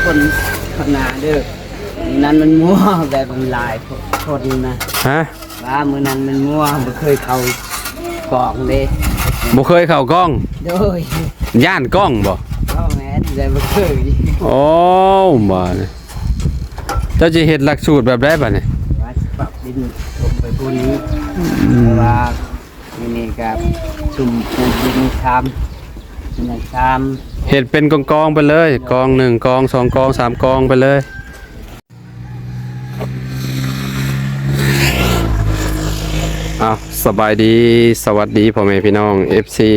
ຄົນ ຄົນໜ້າເດີ ນັ້ນມັນມົວ ແບບມັນຫຼາຍຄົນນະ. ຮະ? ວ່າມື້ນັ້ນມັນມົວ ບໍ່ເຄີຍເຂົ້າກ້ອງເດ້. ບໍ່ເຄີຍເຂົ້າກ້ອງ? ໂດຍ. ຢ້ານກ້ອງບໍ່? ບໍ່ແມ່ນ ແຕ່ບໍ່ເຄີຍ. ໂອ້ ບາດນີ້ ເຈົ້າຊິເຮັດຫຼັກສູດແບບໃດບາດນີ້? ວ່າຊິປັບດິນຊົມໄປພຸ້ນ ອືມ ເພາະວ່າ ນີ້ນີ້ກໍຊຸມປູນດິນຊາມ ຊິນຊາມ ເຮັດເປັນກອງໆໄປເລີຍ ກອງໜຶ່ງກອງ ສອງກອງ ສາມກອງໄປເລີຍ. ເອົາ ສະບາຍດີ ສະຫວັດດີພໍ່ແມ່ພີ່ນ້ອງ ເອັຟຊີ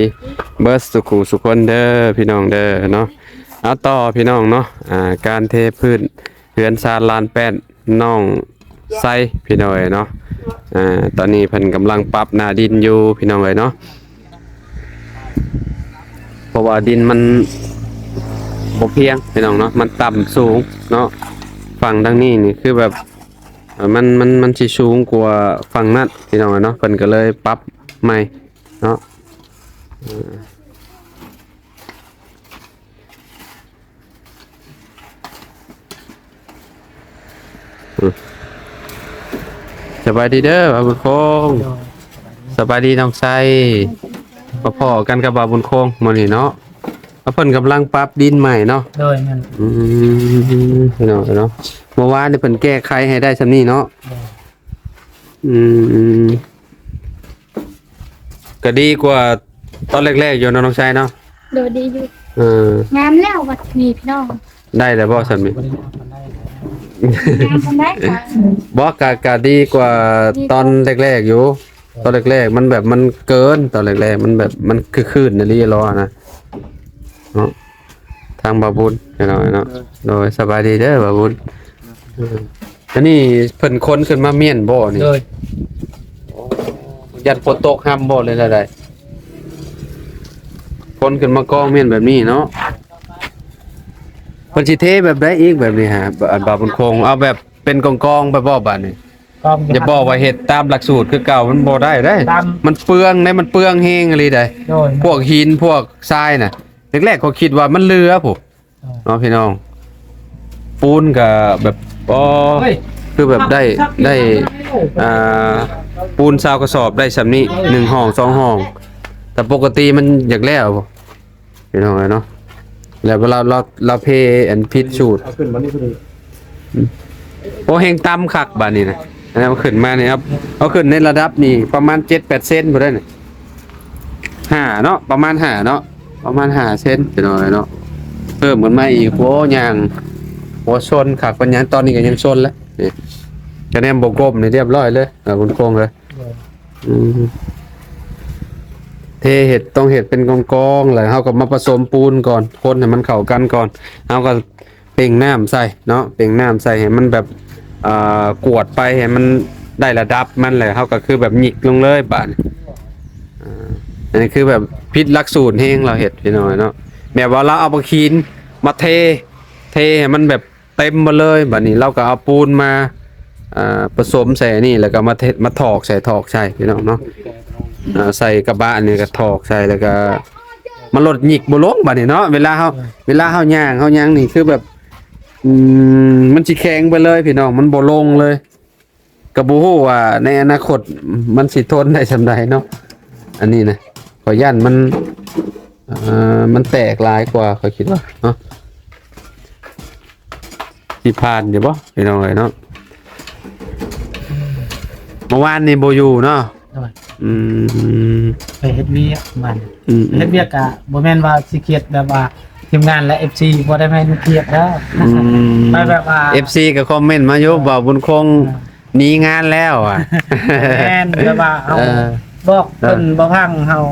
ເບິດສູ່ຄູ່ສູ່ຄົນເດີ ພີ່ນ້ອງເດີເນາະ. ເອົາ ຕໍ່ພີ່ນ້ອງເນາະ ອ່າ ການເທພື້ນ ເຮືອນຊານລານແປ້ນນ້ອງໄຊ ພີ່ນ້ອງເອີຍເນາະ. ອ່າ ຕອນນີ້ເພິ່ນກຳລັງປັບໜ້າດິນຢູ່ ພີ່ນ້ອງເອີຍເນາະ ເພາະວ່າດິນມັນບໍ່ພຽງ ພີ່ນ້ອງເນາະ ມັນຕ່ຳສູງເນາະ. ຝັ່ງທາງນີ້ນີ້ຄືແບບ ເອີ ມັນ ມັນ ມັນຊິສູງກວ່າຝັ່ງນັ້ນ ພີ່ນ້ອງເອີຍເນາະ ເພິ່ນກໍເລີຍປັບໃໝ່ເນາະ. ເອີ ອືມ ສະບາຍດີເດີ ບ່າວບຸນຄົງ. ໂດຍ ສະບາຍດີ ສະບາຍດີນ້ອງໄຊ. ມາພໍ້ກັນກັບບ່າວບຸນຄົງມື້ນີ້ເນາະ ວ່າເພິ່ນກຳລັງປັບດິນໃໝ່ເນາະ. ໂດຍ ແມ່ນ. ອືມ ພີ່ນ້ອງເນາະ ເມື່ອວານນີ້ເພິ່ນແກ້ໄຂໃຫ້ໄດ້ສ່ຳນີ້ເນາະ. ໂດຍ. ອືມ ກໍດີກວ່າຕອນແລກໆຢູ່ເນາະ ນ້ອງໄຊເນາະ. ໂດຍ ດີຢູ່. ເອີ ງາມແລ້ວບັດນີ້ພີ່ນ້ອງ ໄດ້ແລ້ວບໍ່ສ່ຳນີ້? ບໍ່ໄດ້ງາມປານໃດ ງາມປານໃດຄະ? ບໍ່ ກະ ກະດີກວ່າຕອນແລກໆຢູ່. ຕອນແລກໆມັນແບບມັນເກີນ ຕອນແລກໆມັນແບບມັນຄືຄື້ນອີ່ຫຼີເນາະ ເນາະ. ທາງບ່າວບຸນ ພີ່ນ້ອງເນາະ. ໂດຍ ສະບາຍດີເດີບ່າວບຸນ. ເອີ ອັນນີ້ເພິ່ນຂົນຂຶ້ນມາມ້ຽນບໍ່ນີ້? ໂດຍ. ຢ້ານຝົນຕົກຫ້ຳບໍ່ ຫຼືແນວໃດ? ຂົນຂຶ້ນມາກອງມ້ຽນແບບນີ້ເນາະ. ເພິ່ນຊິເທແບບໃດອີກແບບນີ້ຫາ ອັນບ່າວບຸນຄົງ ເອົາແບບເປັນກອງໆໄປບໍ່ບາດນີ້? ຢ່າບອກວ່າເຮັດຕາມຫຼັກສູດຄືເກົ່າ ມັນບໍ່ໄດ້ເດ້. ມັນເປືອງເດ້ ມັນເປືອງແຮງອີ່ຫຼີເດ້. ໂດຍ. ພວກຫີນພວກຊາຍນະ ແລກໆຂ້ອຍຄິດວ່າມັນເຫຼືອພຸ້ນ ເອີ ເນາະ ພີ່ນ້ອງ. ປູນກໍແບບ ອໍ ຄືແບບໄດ້ ໄດ້ ອ່າ ປູນຊາວກະສອບໄດ້ສ່ຳນີ້ ໜຶ່ງຫ້ອງສອງຫ້ອງ ແຕ່ປົກກະຕິມັນຢາກແລ້ວ ພີ່ນ້ອງເອີຍເນາະ. ແລ້ວເວລາລາວ ລາວເພອັນຜິດສູດ ເອົາຂຶ້ນມານີ້ພໍດີ. ອືມ ໂອ້ ແຮງຕ່ຳຄັກບາດນີ້ນະ. ອັນນັ້ນເອົາຂຶ້ນມານີ້ ເອົາ ເອົາຂຶ້ນໃນລະດັບນີ້ປະມານເຈັດແປດເຊັນພຸ້ນເດ້ນີ້. ຫ້າເນາະ ປະມານຫ້າເນາະ ປະມານຫ້າເຊັນ ພີ່ນ້ອງເອີຍເນາະ. ເພີ່ມຂຶ້ນມາອີກ ໂອ້ ຍ່າງບໍ່ຊົນຄັກປານຫຍັງ ຕອນນີ້ກໍຍັງຊົນແຫຼະ. ນີ້ ກະແນມບໍ່ກົ້ມນີ້ ລຽບຮ້ອຍເລີຍ ເອີ ຄຸນຄົງເອີຍ. ໂດຍ. ອືມ ເທເຮັດ ຕ້ອງເຮັດເປັນກອງໆ ແລ້ວເຮົາກໍມາປະສົມປູນກ່ອນ ຄົນໃຫ້ມັນເຂົ້າກັນກ່ອນ ເຮົາກໍເປັ່ງນ້ຳໃສ່ເນາະ ເປັ່ງນ້ຳໃສ່ໃຫ້ມັນແບບ ເອີ ກວດໄປໃຫ້ມັນໄດ້ລະດັບມັນ ແລ້ວເຮົາກໍຄືແບບຫຍິກລົງເລີຍບາດນີ້. ອ່າ ອັນນີ້ຄືແບບຜິດຫຼັກສູດແຮງ ລາວເຮັດ ພີ່ນ້ອງເນາະ ແບບວ່າລາວເອົາບັກຫີນມາເທ ເທໃຫ້ມັນແບບ ເຕັມໝົດເລີຍ. ບາດນີ້ລາວກໍເອົາປູນມາ ເອີ ປະສົມໃສ່ອັນນີ້ ແລ້ວກໍມາເທ ມາຖອກໃສ່ ຖອກໃສ່ ພີ່ນ້ອງເນາະ. ເອີ ໃສ່ກະບະນີ້ກໍຖອກໃສ່ ແລ້ວກໍມັນລົດຫຍິກບໍ່ລົງບາດນີ້ເນາະ. ເວລາເຮົາ ເວລາເຮົາຍ່າງເຮົາຫຍັງນີ້ ຄືແບບ ອືມ ມັນຊິແຂງໄປເລີຍ ພີ່ນ້ອງ ມັນບໍ່ລົງເລີຍ. ກໍບໍ່ຮູ້ວ່າໃນອະນາຄົດມັນຊິທົນໄດ້ສ່ຳໃດເນາະ. ອັນນີ້ນະ ຂ້ອຍຢ້ານມັນ ເອີ ມັນແຕກຫຼາຍກວ່າ ຂ້ອຍຄິດວ່າເນາະ. ຊິຜ່ານຢູ່ບໍ່ ພີ່ນ້ອງເອີຍເນາະ? ເມື່ອວານນີ້ບໍ່ຢູ່ເນາະ. ໂດຍ. ອືມ ໄປເຮັດວຽກມັນ ອືມ ເຮັດວຽກກະບໍ່ແມ່ນວ່າຊິຄຽດ ແບບວ່າທີມງານ ແລະ ເອັຟຊີ ບໍ່ໄດ້ແມ່ນຄຽດເດີ. ອືມ ໄປແບບວ່າ ເອັຟຊີ ກໍຄອມເມັນມາຢູ່ ເອີ ບ່າວບຸນຄົງ ເອີ ໜີງານແລ້ວອະ. ແມ່ນ ແບບວ່າເຮົາ ເອີ ບອກເພິ່ນ ເອີ ບໍ່ຟັງເຮົາ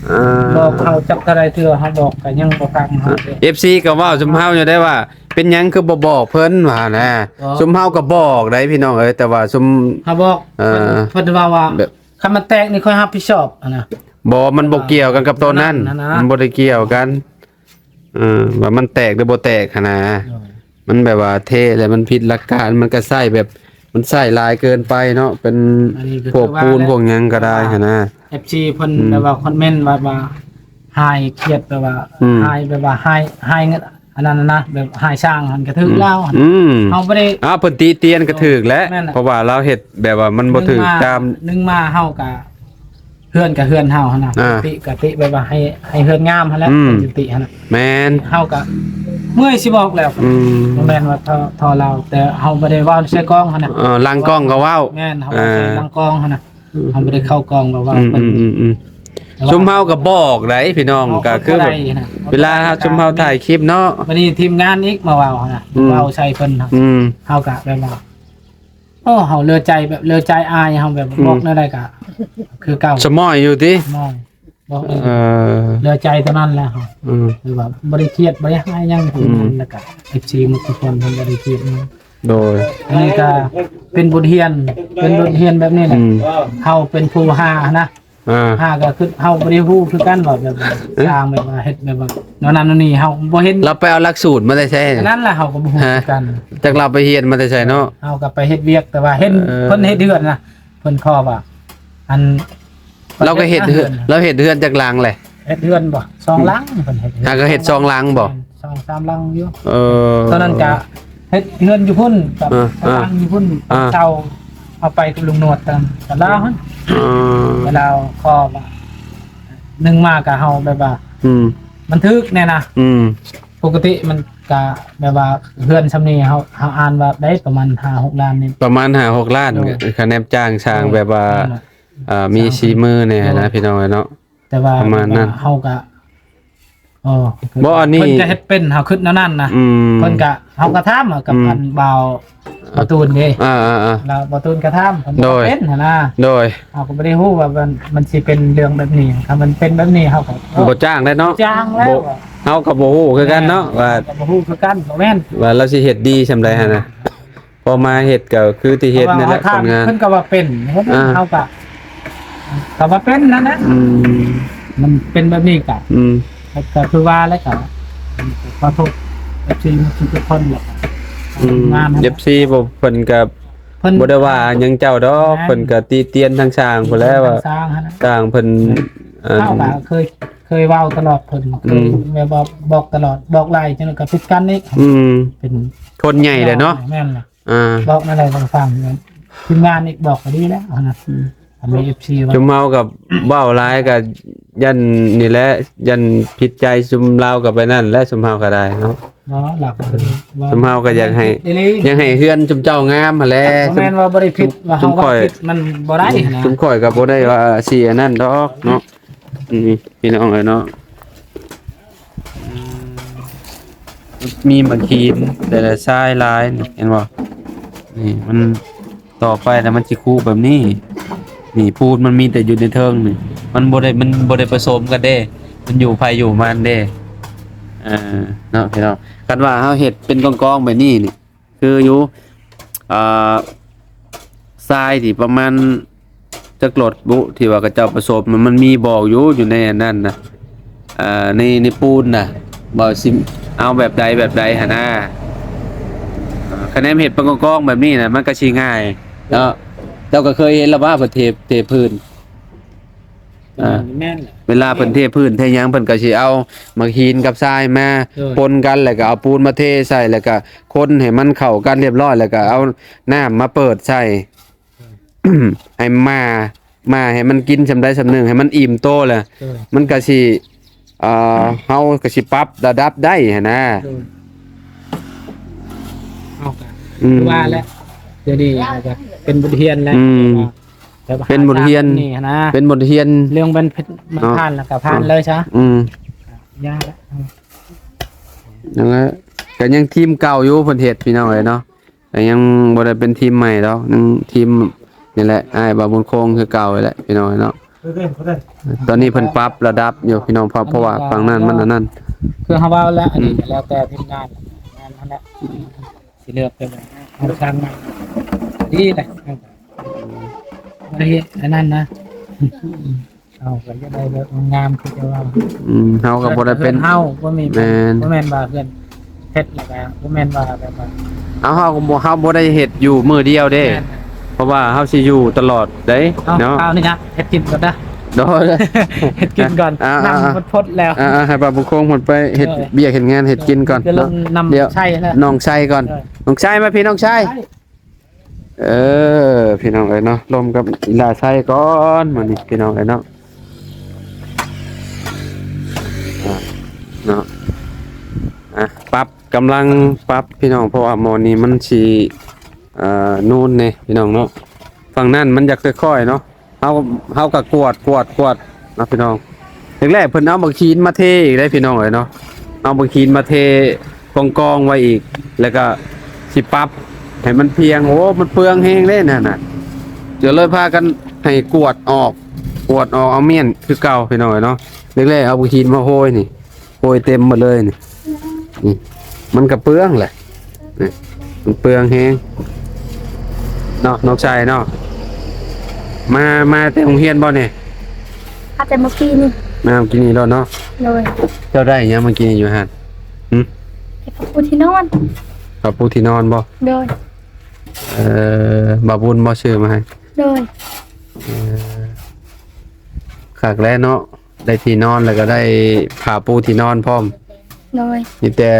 ເອີ ບອກເຮົາຈັກເທົ່າໃດເທື່ອ ເຮົາບອກກໍຍັງບໍ່ຟັງເຮົາ. ເອັຟຊີ ກໍເວົ້າຊຸມເຮົາຢູ່ໄດ໋ວ່າ ເປັນຫຍັງຄືບໍ່ບອກເພິ່ນວ່ານະ. ບໍ່ ຊຸມເຮົາກໍບອກໄດ໋ ພີ່ນ້ອງເອີຍ ແຕ່ວ່າຊຸມ ເຮົາບອກ ເອີ ເພິ່ນ ເພິ່ນເວົ້າວ່າ ແບບ ຄັນມັນແຕກນີ້ຂ້ອຍຮັບຜິດຊອບຫັ້ນນະ. ບໍ່ ມັນບໍ່ກ່ຽວກັນກັບໂຕນັ້ນ ໂຕນັ້ນຫັ້ນນະ ມັນບໍ່ໄດ້ກ່ຽວກັນ ເອີ ວ່າມັນແຕກຫຼືບໍ່ແຕກຫັ້ນນະ. ໂດຍ. ມັນແບບວ່າເທແລ້ວມັນຜິດຫຼັກການ ມັນກໍໃຊ້ແບບ ມັນໃຊ້ຫຼາຍເກີນໄປເນາະ ເປັນ ອັນນີ້ກໍ ພວກ ຄືວ່າ ປູນ ແຫຼະ ພວກຫຍັງກໍໄດ້ ແບບວ່າ ຫັ້ນນະ ເອັຟຊີ ເພິ່ນ ອືມ ແບບວ່າຄອມເມັນວ່າ ວ່າຫາຍຄຽດ ແບບວ່າ ອືມ ຫາຍ ແບບວ່າຫາຍ ຫາຍເງິນ ອັນນັ້ນນະ ແບບຮ້າຍຊ່າງຫັ້ນກະຖືກແລ້ວ ອືມ ເຮົາບໍ່ໄດ້ ອ້າວ ເພິ່ນຕິຕຽນກະຖືກແຫຼະ ແມ່ນແຫຼະ ເພາະວ່າລາວເຮັດແບບວ່າມັນບໍ່ຖືກຕາມ ໜຶ່ງມາເຮົາກະ ເຮືອນກະເຮືອນເຮົາຫັ້ນນະ ອ່າ ຕິກະຕິແບບວ່າໃຫ້ ໃຫ້ເຮືອນງາມຫັ້ນແຫຼະ ອືມ ເພິ່ນຊິຕິຫັ້ນນະ ແມ່ນ ເຮົາກະເມື່ອຍຊິບອກແລ້ວ ອືມ ບໍ່ແມ່ນວ່າທໍ ທໍລາວ ແຕ່ເຮົາບໍ່ໄດ້ເວົ້າໃສ່ກ້ອງຫັ້ນນະ ເອີ ຫຼັງກ້ອງກະເວົ້າ ແມ່ນ ເຮົາເວົ້າໃສ່ ອ່າ ຫຼັງກ້ອງຫັ້ນນະ ເຮົາບໍ່ໄດ້ເຂົ້າກ້ອງວ່າ ອືມ ເພິ່ນ ອືມ ອືມ ແຕ່ວ່າ ຊຸມເຮົາກະບອກໄດ໋ພີ່ນ້ອງ ເຮົາ ກະຄືແບບ ເຮົາບໍ່ໄດ້ຫັ້ນນະ ເວລາເຮົາ ເຮົາ ຊຸມເຮົາຖ່າຍຄລິບເນາະ ບັດນີ້ທີມງານອີກມາເວົ້າຫັ້ນນະ ອືມ ເວົ້າໃສ່ເພິ່ນ ອືມ ເຮົາກະແບບວ່າ ໂອ້ ເຮົາເຫຼືອໃຈ ແບບເຫຼືອໃຈອາຍ ເຮົາແບບ ອືມ ບອກແນວໃດກະຄືເກົ່າ ສະໝອຍຢູ່ຕິ ສະໝອຍ ບອກເອີ ເອີ ເຫຼືອໃຈເທົ່ານັ້ນແຫຼະ ອືມ ຄືວ່າບໍ່ໄດ້ຄຽດ ບໍ່ໄດ້ຮ້າຍຫຍັງ ອືມ ແລ້ວກະ ເອັຟຊີ ໝົດທຸກຄົນ ເພິ່ນບໍ່ໄດ້ຄຽດຫຍັງ ໂດຍ ອັນນີ້ກະເປັນບົດຮຽນ ເປັນບົດຮຽນແບບນີ້ແຫຼະ ອືມ ເຮົາເປັນຜູ້ຫາຫັ້ນນະ ອ່າ ຫາກະຄືເຮົາບໍ່ໄດ້ຮູ້ຄືກັນວ່າແບບ ເອີ ສ້າງແບບວ່າເຮັດແບບວ່າແນວນັ້ນແນວນີ້ ເຮົາບໍ່ເຫັນ ລາວໄປເອົາຫຼັກສູດມາແຕ່ໃສ? ອັນນັ້ນລະເຮົາກະບໍ່ຮູ້ຄືກັນ ຈັກລາວໄປຮຽນມາແຕ່ໃສເນາະ ເຮົາກະໄປເຮັດວຽກ ແຕ່ວ່າເຫັນ ເອີ ເພິ່ນເຮັດເຮືອນນະ ເພິ່ນຂໍວ່າ ອັນ ລາວກະເຮັດເຮືອນ ເຮືອນ ລາວເຮັດເຮືອນຈັກຫຼັງແຫຼະ? ເຮັດເຮືອນບໍ່? ສອງຫຼັງ ເພິ່ນເຮັດເຮືອນ ຫາກະເຮັດສອງຫຼັງບໍ່? ສອງສາມຫຼັງຢູ່ ເອີ ຕອນນັ້ນກະເຮັດເຮືອນຢູ່ພຸ້ນ ກະ ເອີ ກະຕັ້ງຢູ່ພຸ້ນ ເອີ ເຊົ່າ ເອົາໄປກັບລຸງໜວດຕອນ ຕອນລາວຫັ້ນ ເອີ ເວລາເຂົາວ່າ ໜຶ່ງມາກະເຮົາແບບວ່າ ອືມ ມັນຖືກແນ່ນະ ອືມ ປົກກະຕິມັນກະແບບວ່າເຮືອນຊ່ຳນີ້ ເຮົາ ເຮົາອ່ານວ່າໄດ້ປະມານຫ້າຫົກລ້ານນີ້ ປະມານຫ້າຫົກລ້ານ ໂດຍ ຄະແນນຈ້າງສ້າງ ໂດຍ ແບບວ່າ ແມ່ນລະ ອ່າ ມີສີມືແນ່ຫັ້ນນະ ໂດຍ ພີ່ນ້ອງເອີຍເນາະ ແຕ່ວ່າ ປະມານນັ້ນ ເຮົາກະ ເອີ ບໍ່ ອັນນີ້ ເພິ່ນກະເຮັດເປັນ ເຮົາຄຶດແນວນັ້ນນະ ອືມ ເພິ່ນກະ ເຮົາກະຖາມກັບ ອືມ ອັນບ່າວ ບ່າວຕູນເດ້ ອ່າໆໆ ແລ້ວບ່າວຕູນກະຖາມ ເພິ່ນ ໂດຍ ເປັນຫັ້ນນະ ໂດຍ ເຮົາກະບໍ່ໄດ້ຮູ້ວ່າມັນ ມັນຊິເປັນເລື່ອງແບບນີ້ ຄັນມັນເປັນແບບນີ້ ເຮົາກະ ບໍ່ຈ້າງແລ້ວເນາະ ບໍ່ຈ້າງແລ້ວ ເຮົາກະບໍ່ຮູ້ຄືກັນເນາະ ແມ່ນ ວ່າ ເຮົາກະບໍ່ຮູ້ຄືກັນ ບໍ່ແມ່ນ ວ່າລາວຊິເຮັດດີຊ່ຳໃດຫັ້ນນະ ພໍມາເຮັດກະຄືທີ່ເຮັດນີ້ແຫຼະ ເພາະວ່າເຮົາຖາມ ຄົນງານ ເພິ່ນກະວ່າເປັນ ເຮົາກະ ກະວ່າເປັນນັ້ນແຫຼະ ອືມ ມັນເປັນແບບນີ້ກະ ອືມ ກະຄືວ່າແຫຼະ ກະຂໍໂທດ ເອັຟຊີ ທຸກຄົນແຫຼະ ອືມ ງານ ເອັຟຊີ ບໍ່ ເພິ່ນກະ ເພິ່ນບໍ່ໄດ້ວ່າຫຍັງເຈົ້າດອກ ແມ່ນ ເພິ່ນກະຕິຕຽນທາງຊ່າງພຸ້ນແຫຼະ ຕິຕຽນທາງຊ່າງຫັ້ນນະ ວ່າຊ່າງເພິ່ນ ເຮົາກະເຄີຍ ເຄີຍເວົ້າຕະຫຼອດ ເພິ່ນ ອືມ ເຄີຍແບບວ່າບອກຕະຫຼອດ ບອກຫຼາຍຈັ່ງກະຜິດກັນອີກ ອືມ ເປັນຄົນໃຫຍ່ແຫຼະເນາະ ແມ່ນລະ ອ່າ ບອກແນວໃດກະຟັງ ທີມງານນີ້ບອກກະດີແລ້ວຫັ້ນນະ ອືມ ອັນນີ້ ເອັຟຊີ ວ່າ ຊຸມເຮົາກະເວົ້າຫຼາຍກະຢ້ານນີ້ແຫຼະ ຢ້ານຜິດໃຈ ຊຸມລາວກະໄປນັ້ນແຫຼະ ຊຸມເຮົາກະໄດ້ເນາະ ບໍ່ ຫຼັກ ອືມ ຊຸມເຮົາກະຢາກໃຫ້ ຢາກໃຫ້ເຮືອນຊຸມເຈົ້າງາມຫັ້ນແຫຼະ ບໍ່ແມ່ນວ່າບໍ່ໄດ້ຜິດ ວ່າເຮົາວ່າຜິດ ມັນບໍ່ໄດ້ຫັ້ນນະ ຊຸມຂ້ອຍກະບໍ່ໄດ້ວ່າຊິອັນນັ້ນດອກເນາະ ນີ້ພີ່ນ້ອງເອີຍເນາະ ມີໝາກຫີນ ແຕ່ລະຊາຍຫຼາຍນີ້ ເຫັນບໍ່? ນີ້ມັນ ຕໍ່ໄປນະມັນຊິຄຸແບບນີ້ ນີ້ປູນມັນມີແຕ່ຢູ່ໃນເທິງນີ້ ມັນບໍ່ໄດ້ ມັນບໍ່ໄດ້ປະສົມກັນເດ້ ມັນຢູ່ໃຜຢູ່ມັນເດ້ ເອີ ເນາະ ພີ່ນ້ອງ ຄັນວ່າເຮົາເຮັດເປັນກອງໆແບບນີ້ນີ້ ຄືຢູ່ ອ່າ ຊາຍທີ່ປະມານຈັກລັອດບຸ ທີ່ວ່າເຂົາເຈົ້າປະສົມ ມັນມີບອກຢູ່ ຢູ່ໃນອັນນັ້ນນະ ອ່າ ໃນ ໃນປູນນະ ວ່າຊິເອົາແບບໃດແບບໃດຫັ້ນນະ ອ່າ ຄະແນນເຮັດເປັນກອງໆແບບນີ້ນະ ມັນກະຊິງ່າຍເນາະ ເຈົ້າກະເຄີຍເຫັນລະວ່າເພິ່ນເທ ເທພື້ນ ອ່າ ແມ່ນແຫຼະ ເວລາເພິ່ນເທພື້ນເທຫຍັງ ເພິ່ນກະຊິເອົາໝາກຫີນກັບຊາຍມາ ໂດຍ ປົນກັນ ແລ້ວກະເອົາປູນມາເທໃສ່ ແລ້ວກະຄົນໃຫ້ມັນເຂົ້າກັນຮຽບຮ້ອຍ ແລ້ວກະເອົານ້ຳມາເປີດໃສ່ ໃຫ້ໝາ ໝາໃຫ້ມັນກິນຊ່ຳໃດຊ່ຳໜຶ່ງ ໃຫ້ມັນອີ່ມໂຕແລ້ວ ໂດຍ ມັນກະຊິ ເອີ ເຮົາກະຊິປັບລະດັບໄດ້ຫັ້ນນະ ໂດຍ ເຮົາກະ ອືມ ຄືວ່າແຫຼະ ດຽວນີ້ເຮົາກະເປັນບົດຮຽນແລ້ວ ອືມ ແບບວ່າ ເປັນບົດຮຽນ ແບບນີ້ນະ ເປັນບົດຮຽນ ເລື່ອງແມ່ນ ແມ່ນ ເນາະ ຜ່ານແລ້ວກະຜ່ານເລີຍຊະ ອືມ ຢ່າລະ ຍັງ ກະຍັງທີມເກົ່າຢູ່ ເພິ່ນເຮັດ ພີ່ນ້ອງເອີຍເນາະ ກະຍັງບໍ່ໄດ້ເປັນທີມໃໝ່ດອກ ຍັງທີມນີ້ແຫຼະ ອ້າຍບ່າວບຸນຄົງຄືເກົ່ານີ້ແຫຼະ ພີ່ນ້ອງເອີຍເນາະ ຕອນນີ້ເພິ່ນປັບລະດັບຢູ່ ພີ່ນ້ອງ ເພາະ ເພາະວ່າຝັ່ງນັ້ນມັນອັນນັ້ນ ຄືເຮົາເວົ້າແລ້ວ ອັນນີ້ ອືມ ກະແລ້ວແຕ່ທີມງານ ງານຫັ້ນແຫຼະ ຊິເລືອກໄປເບິ່ງເອົາຊ່າງໃໝ່ ດີແຫຼະ ບໍ່ໄດ້ເຮັດອັນນັ້ນນະ ເຮົາກະຢາກໄດ້ແບບງາມຄືເຈົ້າວ່າ ອືມ ເຮົາກະບໍ່ໄດ້ເປັນ ເຮົາບໍ່ແມ່ນ ແມ່ນ ບໍ່ແມ່ນວ່າເຮືອນເຮັດແລ້ວກະບໍ່ແມ່ນວ່າແບບວ່າ ເອົາ ເຮົາກະບໍ່ ເຮົາບໍ່ໄດ້ເຮັດຢູ່ມື້ດຽວເດ້ ແມ່ນ ເພາະວ່າເຮົາຊິຢູ່ຕະຫຼອດເດ້ ເອົາ ເນາະ ຄາວນີ້ນະ ເຮັດກິນກ່ອນເດີ ໂດຍ ເຮັດກິນກ່ອນ ອ່າໆໆ ນ້ຳໝົດພົດແລ້ວ ອ່າໆ ໃຫ້ປ້າບຸນຄົງເພິ່ນໄປເຮັດ ໂດຍ ວຽກເຮັດງານເຮັດກິນກ່ອນ ດຽວລົງ ເນາະ ນ້ຳ ດຽວ ໃສ່ແລ້ວ ນ້ອງໄຊກ່ອນ ໃສ່ ນ້ອງໄຊ ມາພີ່ນ້ອງໄຊ ໃສ່ ເອີ ພີ່ນ້ອງເອີຍເນາະ ລົມກັບອີຫຼ້າໄຊກ່ອນມື້ນີ້ ພີ່ນ້ອງເອີຍເນາະ ອ່າ ເນາະ ອ່ະ ປັບ ກຳລັງປັບພີ່ນ້ອງ ເພາະວ່າໝໍນີ້ມັນຊິ ອ່າ ນູນແດ່ພີ່ນ້ອງເນາະ ຝັ່ງນັ້ນມັນຢາກຄ່ອຍໆເນາະ ເຮົາ ເຮົາກໍກວດ ກວດ ກວດເນາະພີ່ນ້ອງ ແລກໆເພິ່ນເອົາບັກຫີນມາເທອີກເດ້ພີ່ນ້ອງເອີຍເນາະ ເອົາບັກຫີນມາເທກອງໆໄວ້ອີກ ແລ້ວກໍຊິປັບໃຫ້ມັນພຽງ ໂອ້ ມັນເປືອງແຮງເດ້ນັ້ນນະ ກໍເລີຍພາກັນໃຫ້ກວດອອກ ກວດອອກ ເອົາມ້ຽນຄືເກົ່າພີ່ນ້ອງເອີຍເນາະ ແລກໆເອົາບັກຫີນມາໂຮຍນີ້ ໂອ້ຍ ເຕັມໝົດເລີຍນີ້ ນີ້ ມັນກະເປືອງແຫຼະ ນີ້ ມັນເປືອງແຮງເນາະ ນ້ອງຊາຍເນາະ ມາ ມາແຕ່ໂຮງຮຽນບໍ່ນີ້? ມາແຕ່ມື້ກີ້ນີ້ ມາມື້ກີ້ນີ້ໂລດເນາະ ໂດຍ ເຈົ້າໄດ້ຫຍັງມື້ກີ້ນີ້ຢູ່ຫັ້ນ? ຫື? ໄດ້ຜ້າປູທີ່ນອນ ຜ້າປູທີ່ນອນບໍ່? ໂດຍ ເອີ ບ່າວບຸນບໍ່ຊື້ມາໃຫ້? ໂດຍ ເອີ ຄັກແລ້ວເນາະ ໄດ້ທີ່ນອນ ແລ້ວກໍໄດ້ຜ້າປູທີ່ນອນພ້ອມ ໂດຍ ມີແຕ່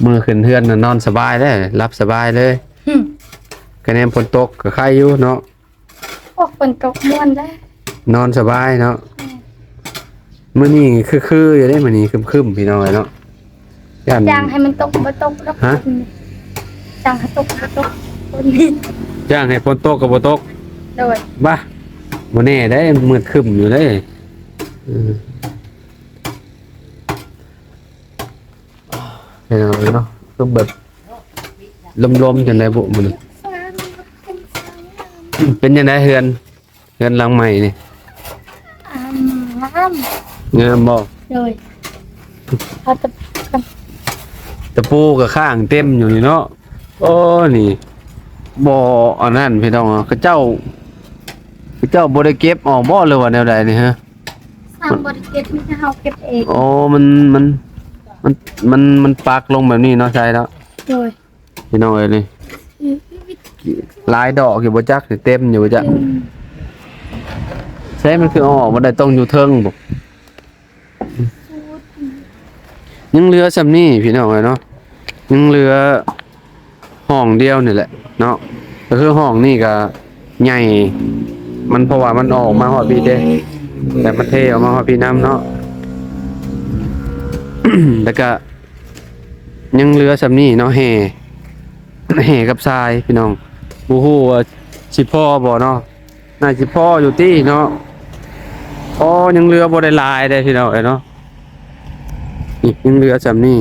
ມື້ຂຶ້ນເຮືອນນະນອນສະບາຍເດ້ ຫຼັບສະບາຍເລີຍ ຫຶ ຄະແນນຝົນຕົກກໍໄຄຢູ່ເນາະ ໂອ້ ຝົນຕົກມ່ວນເດ້ ນອນສະບາຍເນາະ ແມ່ນ ມື້ນີ້ຄືໆຢູ່ເດ້ ມື້ນີ້ຄຶ້ມໆ ພີ່ນ້ອງເອີຍເນາະ ຢ້ານ ຈ້າງໃຫ້ມັນຕົກບໍ່ຕົກດອກ ຮະ? ຈ້າງໃຫ້ຕົກບໍ່ຕົກ ຝົນນີ້ ຈ້າງໃຫ້ຝົນຕົກກໍບໍ່ຕົກ ໂດຍ ບາ ບໍ່ແນ່ເດ້ ມືດຄຶ້ມຢູ່ເດ້ ເອີ ເຫັນເອົາເນາະ ຄືແບບລົມໆຈັ່ງໃດບຸມື້ນີ້ ເປັນຈັ່ງໃດເຮືອນ? ເຮືອນຫຼັງໃໝ່ນີ້ ອ່າ ງາມ ງາມບໍ່? ໂດຍ ເອົາຕະ ຕະປູກໍຄ້າງເຕັມຢູ່ນີ້ເນາະ ໂອ້ ນີ້ບໍ່ອັນນັ້ນພີ່ນ້ອງ ເຂົາເຈົ້າ ເຂົາເຈົ້າບໍ່ໄດ້ເກັບອອກບໍ່ ຫຼືວ່າແນວໃດນີ້ຮະ? ຊ່າງບໍ່ໄດ້ເກັບ ມີແຕ່ເຮົາເກັບເອງ ໂອ້ ມັນ ມັນ ມັນ ມັນປັກລົງແບບນີ້ເນາະ ໃຊ່ເນາະ ໂດຍ ພີ່ນ້ອງເອີຍນີ້ ອືມ ຫຼາຍດອກຢູ່ບໍ່ຈັກ ເຕັມຢູ່ບໍ່ຈັກ ອືມ ໃຊ່ ມັນຄືເອົາອອກບໍ່ໄດ້ ຕ້ອງຢູ່ເທິງບໍ? ຍັງເຫຼືອຊ່ຳນີ້ພີ່ນ້ອງເອີຍເນາະ ຍັງເຫຼືອຫ້ອງດຽວນີ້ແຫຼະເນາະ ກໍຄືຫ້ອງນີ້ກໍໃຫຍ່ ມັນ ເພາະວ່າມັນອອກມາຮອດພີ້ເດ້ ແຕ່ມັນເທອອກມາຮອດພີ້ນຳເນາະ ແລ້ວກໍ ຍັງເຫຼືອຊ່ຳນີ້ເນາະ ແຮ່ ແຮ່ກັບຊາຍພີ່ນ້ອງ ບໍ່ຮູ້ວ່າຊິພໍບໍ່ເນາະ ໜ້າຊິພໍຢູ່ຕິເນາະ ອໍ ຍັງເຫຼືອບໍ່ໄດ້ຫຼາຍເດ້ພີ່ນ້ອງເອີຍເນາະ ນີ້ຍັງເຫຼືອຊ່ຳນີ້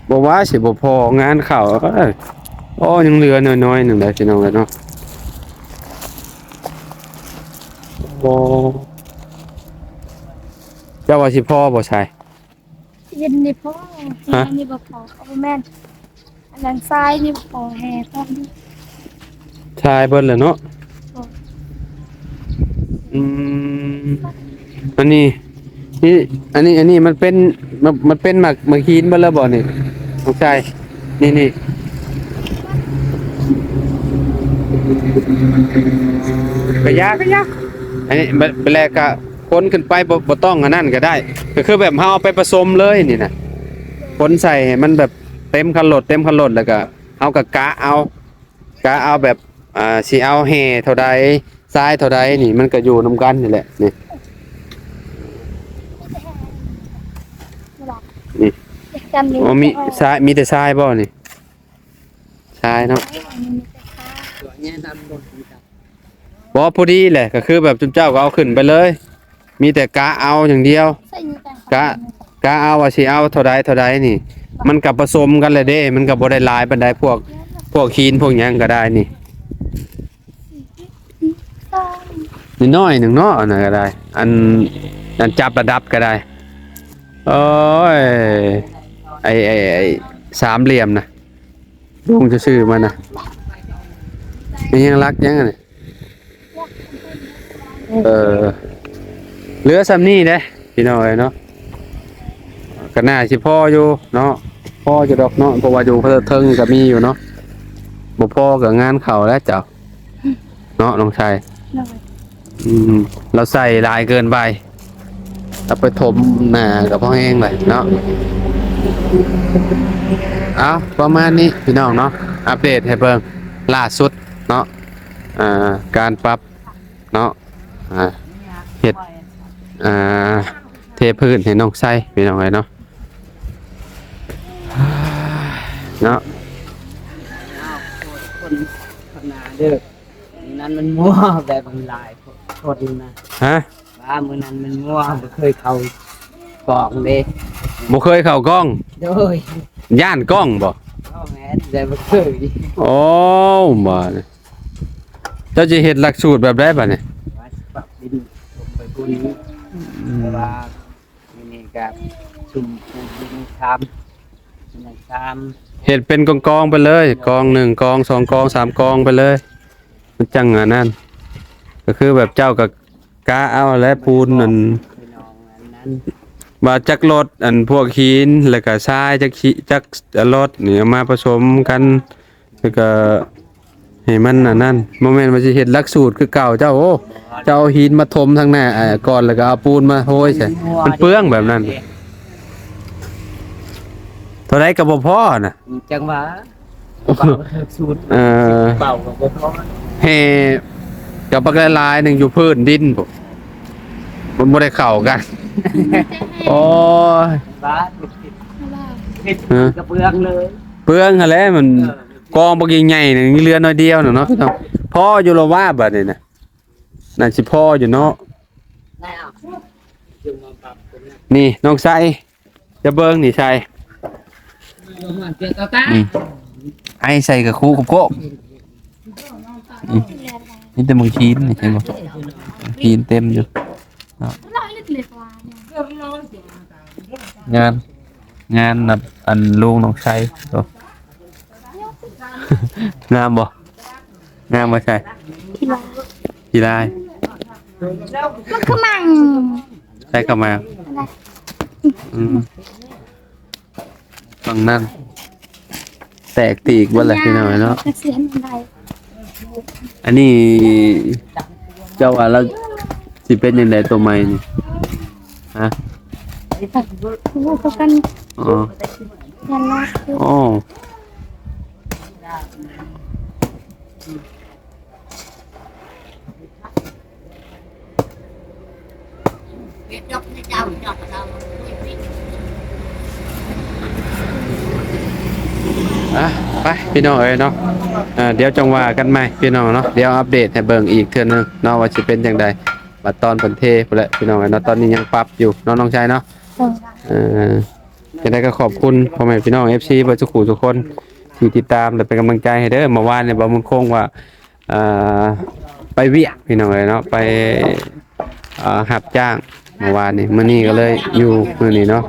ບໍ່ວ່າຊິບໍ່ພໍງານເຂົ້າ ໂອ້ ຍັງເຫຼືອໜ້ອຍໆໜຶ່ງໄດ໋ພີ່ນ້ອງເອີຍເນາະ ໂອ້ ເຈົ້າວ່າຊິພໍບໍ່ຊາຍ? ຫີນນີ້ພໍ ຮະ? ແຮ່ນີ້ບໍ່ພໍ ໂອ້ ບໍ່ແມ່ນ ອັນນັ້ນຊາຍນີ້ບໍ່ພໍ ແຮ່ພ້ອມນີ້ ຊາຍເບິດແລ້ວເນາະ ໂດຍ ອືມ ອັນນີ້ ນີ້ ອັນນີ້ ອັນນີ້ມັນເປັນ ມັນ ມັນເປັນໝາກ ໝາກຫີນເບິດແລ້ວບໍ່ນີ້ ນ້ອງຊາຍ? ນີ້ ນີ້ ກະຢາ ກະຢາ ອັນນີ້ ບ- ແລ້ວກະ ຂົນຂຶ້ນໄປ ບໍ່ ບໍ່ຕ້ອງອັນນັ້ນກໍໄດ້ ກໍຄືແບບເຮົາເອົາໄປປະສົມເລີຍນີ້ນະ ຂົນໃສ່ໃຫ້ມັນແບບເຕັມຄັນລົດ ເຕັມຄັນລົດ ແລ້ວກໍເຮົາກໍກະເອົາ ກະເອົາແບບ ອ່າ ຊິເອົາແຮ່ເທົ່າໃດ ຊາຍເທົ່າໃດນີ້ ມັນກໍຢູ່ນຳກັນນີ້ແຫຼະ ນີ້ ນີ້ ໂອ້ ມີຊາຍ ມີແຕ່ຊາຍບໍ່ນີ້? ຊາຍເນາະ ບໍ່ ພໍດີແຫຼະ ກໍຄືແບບຈຸມເຈົ້າກໍເອົາຂຶ້ນໄປເລີຍ ມີແຕ່ກະເອົາຢ່າງດຽວ ກະ ກະເອົາວ່າຊິເອົາເທົ່າໃດເທົ່າໃດນີ້ ມັນກໍປະສົມກັນແຫຼະເດ້ ມັນກໍບໍ່ໄດ້ຫຼາຍປານໃດ ພວກ ພວກຫີນພວກຫຍັງກໍໄດ້ນີ້ ນ້ອຍໜຶ່ງເນາະ ອັນນັ້ນກໍໄດ້ ອັນ ອັນຈັບລະດັບກໍໄດ້ ໂອ້ຍ ໄອ້ ໄອ້ ໄອ້ສາມຫຼ່ຽມນະ ລຸງຈະຊື້ມານະ ມີຫຍັງລັກຫຍັງອັນນີ້ ເອີ ເຫຼືອຊ່ຳນີ້ເດ້ພີ່ນ້ອງເອີຍເນາະ ກໍໜ້າຊິພໍຢູ່ເນາະ ພໍຢູ່ດອກເນາະ ເພາະວ່າຢູ່ເທິງກໍມີຢູ່ເນາະ ບໍ່ພໍກໍງານເຂົ້າແລ້ວເຈົ້າ ເນາະ ນ້ອງຊາຍ ໂດຍ ອືມ ລາວໃສ່ຫຼາຍເກີນໄປ ເອົາໄປຖົມໜ້າກໍພໍແຮງແຫຼະເນາະ. ເອົາ ປະມານນີ້ພີ່ນ້ອງເນາະ ອັບເດດໃຫ້ເບິ່ງລ່າສຸດເນາະ ອ່າ ການປັບເນາະ ອ່າ ເຮັດ ອ່າ ເທພື້ນໃຫ້ນ້ອງໄຊພີ່ນ້ອງເອີຍເນາະ ເນາະ. ອ້າວ ຄົນ ຄົນໜ້າເດີ ມື້ນັ້ນມັນມົວແບບມັນຫຼາຍຄົນນະ. ຮະ? ວ່າມື້ນັ້ນມັນມົວ ບໍ່ເຄີຍເຂົ້າກ້ອງເດ້. ບໍ່ເຄີຍເຂົ້າກ້ອງ? ໂດຍ. ຢ້ານກ້ອງບໍ່? ເອົາແມ່ນ ແຕ່ບໍ່ເຄີຍ. ໂອ້ ບາດນີ້ ເຈົ້າຈະເຮັດຫຼັກສູດແບບໃດບາດນີ້? ວ່າຊິປັບດິນລົງໄປພຸ້ນ ອືມ ແຕ່ວ່າ ນີ້ກະຊຸມປູນຢູ່ໃນຊາມ ຢູ່ໃນຊາມ ເຮັດເປັນກອງໆໄປເລີຍ ກອງໜຶ່ງກອງສອງກອງສາມກອງໄປເລີຍ ມັນຈັ່ງອັນນັ້ນ ກໍຄືແບບເຈົ້າກໍກະເອົາແຫຼະ ປູນນັ້ນ ວ່າຈັກລັອດ ອັນພວກຫີນ ແລ້ວກໍຊາຍ ຈັກຂີ້ ຈັກລັອດນີ້ເອົາມາປະສົມກັນ ແລ້ວກໍໃຫ້ມັນອັນນັ້ນ ບໍ່ແມ່ນວ່າຊິເຮັດຫຼັກສູດຄືເກົ່າ. ເຈົ້າ ໂອ້ ເຈົ້າເອົາຫີນມາຖົມທາງໜ້າ ເອີ ກ່ອນ ແລ້ວກໍເອົາປູນມາໂຮຍໃສ່ ມັນເປືອງແບບນັ້ນ. ເທົ່າໃດກໍບໍ່ພໍນະ ອືມ ຈັ່ງວ່າ ເປົ່າສູດ ເອີ ເປົ່າກໍບໍ່ພໍ ແຮ່ກັບບັກຫຼາຍໆໜຶ່ງຢູ່ພື້ນດິນພຸ້ນ ມັນບໍ່ໄດ້ເຂົ້າກັນ. ໂອ້ຍ ບາດ ເຮັດ ເອີ ກະເປືອງເລີຍ ເປືອງຫັ້ນແຫຼະ ມັນ ເອີ ກອງບັກໃຫຍ່ໆ ນີ້ເຫຼືອໜ້ອຍດຽວນະເນາະ ພີ່ນ້ອງ. ພໍຢູ່ລະວ່າບາດນີ້ນະ ໜ້າຊິພໍຢູ່ເນາະ. ນີ້ນ້ອງໄຊ ຈະເບິ່ງນີ້ໄຊ ອືມ ໄອໃສ່ກະຄູກະໂກະ ອືມ ມີແຕ່ໝາກຫີນນີ້ ເຫັນບໍ່? ຫີນເຕັມຢູ່ເນາະ. ງານ ງານນະ ອັນລຸງນ້ອງໄຊ ໂຕ ງາມບໍ່? ງາມບໍ່ໃສ່? ຂີ້ລາຍ ມັນຄືໝາກ ໃສ່ເຂົ້າໝາກ ອືມ ຝັ່ງນັ້ນແຕກຕີກເບິດແລ້ວ ພີ່ນ້ອງເນາະ. ອັນນີ້ເຈົ້າວ່າລາວຊິເປັນຈັ່ງໃດໂຕໃໝ່ນີ້? ຮະ? ໂອ້ ຄືກັນ ອໍ ໂອ້ ອ່ະ ໄປພີ່ນ້ອງເອີຍເນາະ ເອີ ດຽວຈັ່ງວ່າກັນໃໝ່ພີ່ນ້ອງເນາະ. ດຽວອັບເດດໃຫ້ເບິ່ງອີກເທື່ອໜຶ່ງເນາະ ວ່າຊິເປັນຈັ່ງໃດ ບັດຕອນເພິ່ນເທພຸ້ນແຫຼະພີ່ນ້ອງເອີຍເນາະ. ຕອນນີ້ຍັງປັບຢູ່ເນາະ ນ້ອງຊາຍເນາະ ເອີ ຈັ່ງໃດກໍຂອບຄຸນພໍ່ແມ່ພີ່ນ້ອງ ເອັຟຊີ ເບິດທຸກຜູ້ທຸກຄົນທີ່ຕິດຕາມ ແລະ ເປັນກຳລັງໃຈໃຫ້ເດີ. ເມື່ອວານນີ້ບ່າວບຸນຄົງວ່າ ອ່າ ໄປວຽກພີ່ນ້ອງເອີຍເນາະ ໄປ ອ່າ ຮັບຈ້າງເມື່ອວານນີ້ ມື້ນີ້ກໍເລີຍຢູ່ມື້ນີ້ເນາະ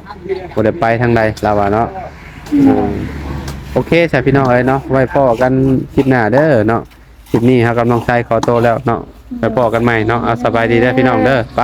ບໍ່ໄດ້ໄປທາງໃດລາວວ່າເນາະ. ໂອເຄຊະພີ່ນ້ອງເອີຍເນາະ ໄວ້ພໍ້ກັນຄລິບໜ້າເດີເນາະ. ຄລິບນີ້ເຮົາກັບນ້ອງໄຊຂໍໂຕແລ້ວເນາະ ໄວ້ພໍ້ກັນໃໝ່ເນາະ. ເອົາ ສະບາຍດີເດີພີ່ນ້ອງເດີ ໄປ.